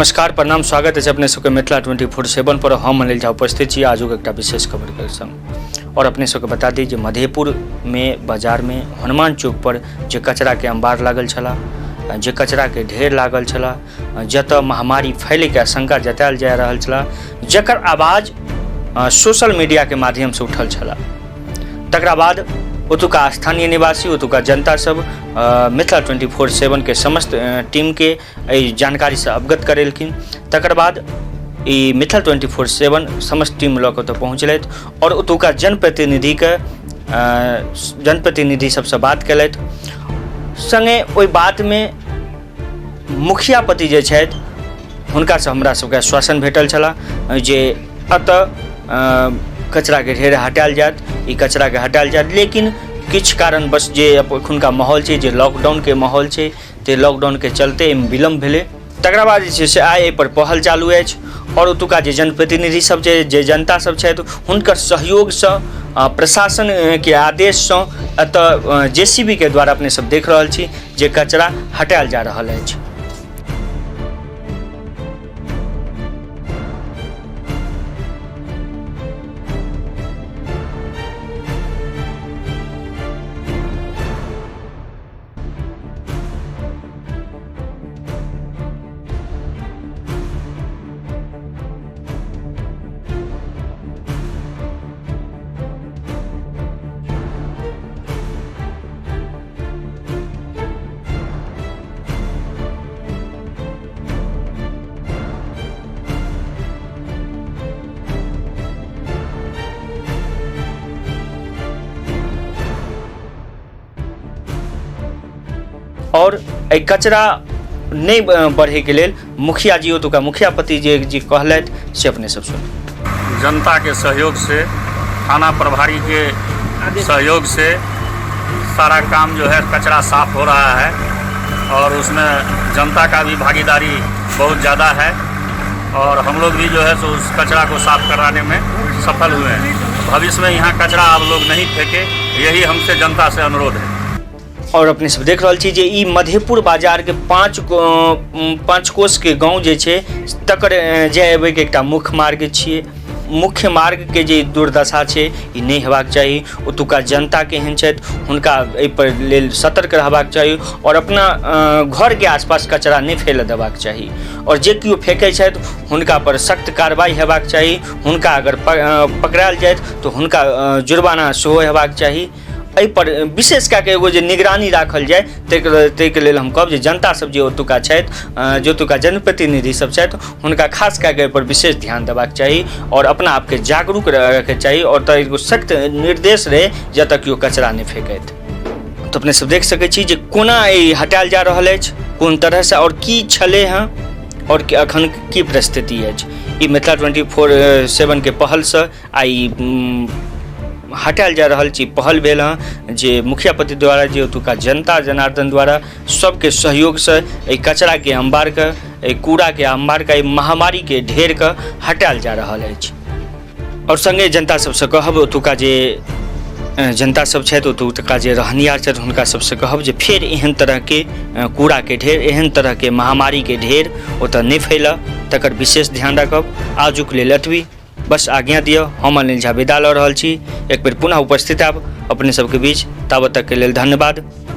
नमस्कार, प्रणाम, स्वागत अछि अपने सबके मिथिला 24/7 पर। हम अनिल झा उपस्थित छी आजुक एकटा विशेष खबरके संग। और अपने सबके बता दी जे मधेपुरमे बाजारमे हनुमान चौक पर जे कचराके अंबार लागल छला, जे कचराके ढेर लागल छला, जतऽ महामारी फैलैके आशंका जतायल जा रहल छला, जकर आवाज सोशल मीडियाके माध्यमसँ उठल छला, तकरा बाद ओतुका स्थानीय निवासी, ओतुका जनता सब मिथिला 24/7 के समस्त टीमके एहि जानकारीसँ अवगत करेलखिन। तकर बाद ई मिथिला 24/7 समस्त टीम लऽ कऽ ओतऽ पहुँचलथि आओर ओतुका जनप्रतिनिधिके जनप्रतिनिधि सबसँ बात केलथि। सङ्गे ओहि बातमे मुखियापति जे छथि हुनकासँ हमरा सबके आश्वासन भेटल छलए जे एतऽ कचराके ढेर हटायल जायत, ई कचराके हटायल जायत। लेकिन किछु कारणवश जे एखुनका माहौल छै, जे लॉकडाउनके माहौल छै, ते लॉकडाउनके चलते एहिमे विलम्ब भेलै। तकरा बाद जे छै से आइ एहिपर पहल चालू अछि आओर ओतुका जे जनप्रतिनिधि सब छै, जे जनता सब छथि, हुनकर सहयोगसँ प्रशासनके आदेशसँ एतऽ जे सी बी के द्वारा अपने सब देख रहल छी जे कचरा हटायल जा रहल अछि। और एहि कचरा नहि बढ़ैके लेल मुखिया जी, ओतुका मुखियापति जे जी कहलथि से अपने सब सुनू। जनता के सहयोग से, थाना प्रभारी के सहयोग से सारा काम जो है कचरा साफ हो रहा है और उसमें जनता का भी भागीदारी बहुत ज़्यादा है और हम लोग भी जो है सो उस कचरा को साफ कराने में सफल हुए हैं। भविष्य में यहाँ कचरा आप लोग नहीं फेंके, यही हमसे जनता से अनुरोध है। और अपने सब देख रहल छी जे ई मधेपुर बाजारके पाँच कोसके गाँव जे छै तकर जाय अबैके एकटा मुख्य मार्ग छियै। मुख्य मार्गके जे दुर्दशा छै ई नहि हेबाक चाही। ओतुका जनता केहन छथि हुनका एहिपर लेल सतर्क रहबाक चाही आओर अपना घरके आसपास कचरा नहि फैलऽ देबाक चाही आओर जे केओ फेकै छथि हुनका पर सख्त कार्रवाइ हेबाक चाही। हुनका अगर पकड़ायल जाथि तऽ हुनका जुर्माना सेहो हेबाक चाही। एहिपर विशेष कए कऽ एगो जे निगरानी राखल जाय ताहिके लेल हम कहब जे जनता सब जे ओतुका छथि, जे ओतुका जनप्रतिनिधि सब छथि, हुनका खास कए कऽ एहिपर विशेष ध्यान देबाक चाही आओर अपना आपके जागरूक रखैके चाही आओर तऽ एगो सख्त निर्देश रहै जतऽ केओ कचरा नहि फेकथि। तऽ अपने सब देख सकै छी जे कोना ई हटायल जा रहल अछि, कोन तरहसँ आओर की छलै हँ आओर अखन की परिस्थिति अछि। ई मिथिला 24/7 के पहलसँ आइ हटायल जा रहल छी। पहल भेल हँ जे मुखियापति द्वारा, जे ओतुका जनता जनार्दन द्वारा सबके सहयोगसँ एहि कचराके अम्बारके, एहि कूड़ाके अम्बारके, एहि महामारीके ढेरके हटायल जा रहल अछि। आओर सङ्गे जनता सबसँ कहब, ओतुका जे जनता सब छथि, ओतुका जे रहनिहार छथि, हुनका सबसँ कहब जे फेर एहन तरहके कूड़ाके ढेर, एहन तरहके महामारीके ढेर ओतऽ नहि फैलय, तकर विशेष ध्यान राखब। आजुक लेल एतबी बस, आज्ञा दिअ, हम अनिल झा विदा लऽ रहल छी। एक बेर पुनः उपस्थित आयब अपने सबके बीच, ताबत तकके लेल धन्यवाद।